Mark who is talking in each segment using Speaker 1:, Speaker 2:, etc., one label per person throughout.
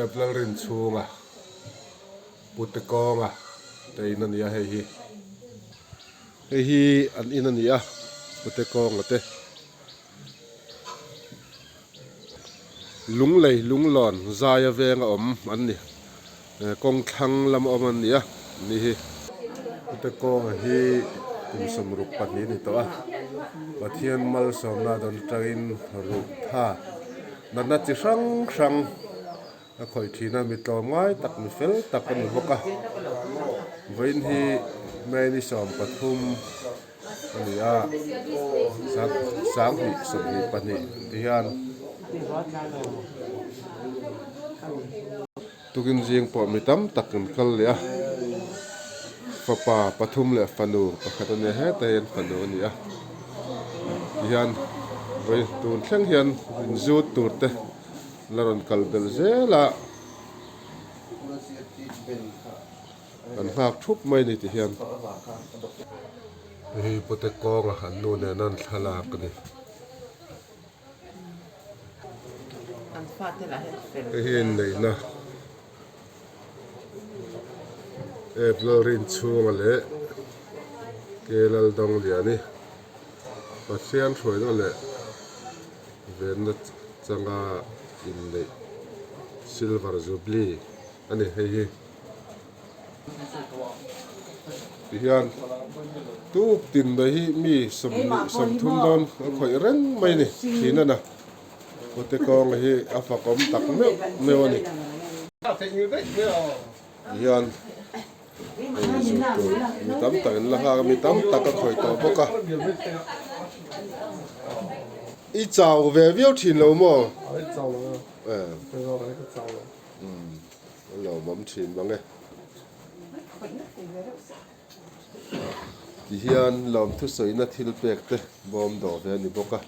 Speaker 1: Ep Lalrinchhunga Pute kawnga te in a ni a hei hi. Hei hi an in a ni a Pute kawnga te. Lunglei lunglawn zaia venga awm an ni. Kawng thlang lama awm an ni a ni hi. Pute kawnga hi kum 62 a ni tawh a. Pathian malsawmna dawn atangin ruh tha natna chi hrang hrang a khawih thin a, mi tlawmngai tak mi fel tak a ni bawk a. Vawiin hi May ni 13 a ni a, 2022 ti hian tukin zing pawh mi tam tak an kal leh a, fapa pathum leh fanu pakhat a nia hetah hian fanu a ni a ti hian vawi tun thleng hian inzut tur te la rawn kal belh zel a. An nghak thup mai ni ti hian. Hei pute kawnga an nu nena an thlalak a ni. Hei hi inneihna Ep Lalrinchhunga leh Ke Laldawngliani Pathian hruaina leh venna changa inneih Silver Jubilee a ni hei hi. Tihian tuk tin mai hi mi 30 dawn a khawih reng mai a ni thin a na pute kawnga hi a fakawm tak meuh meuh a ni. Tihian hei zut tur mi tam tak in la nghak a mi tam tak a khawih tawh bawk a. I chau ve viau thin lo maw? A lawmawm thin mang e. Tihian lawmthu sawina thil pek te bawm dawh ve a ni bawk a.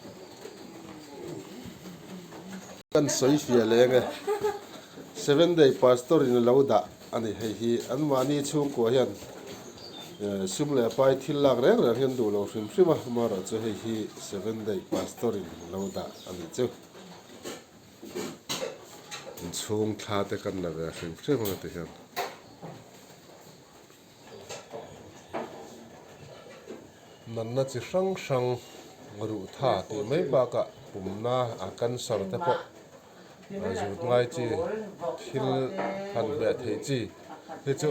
Speaker 1: Kan sawi fiah leng e. Seven day pastor in a lo dah a ni hei hi. Anmahni chhungkua hian sum leh pai thil lak reng reng hian duh lo hrim hrim a, amaherawhchu hei hi seven day pastor in a lo dah a nih chu. Inchhung thla te kan la ve hrim hrim ang ti hian. Natna chi hrang hrang ruh tha tih mai bakah pumna a cancer te pawh a zut ngai chi thil han hmeh theih chi hi chu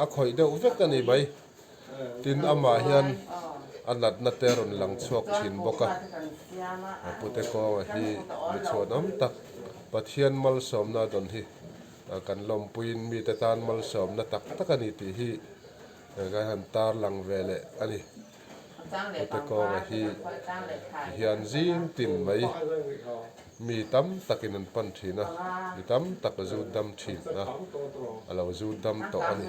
Speaker 1: a khawih deuh vek a ni mai. Tin, amah hian a natna te a rawn lang chhuak thin bawk a. Pute kawnga hi mi chhuanawm tak Pathian malsawmna a dawn hi kan lawmpuiin mite tan malsawmna tak tak a ni tih hi kan han tarlang ve leh a ni. Pute kawnga hi tihian zing tin mai mi tam takin an pan thin a, mi tam tak a zut dam thin a, a lo zut dam tawh a ni.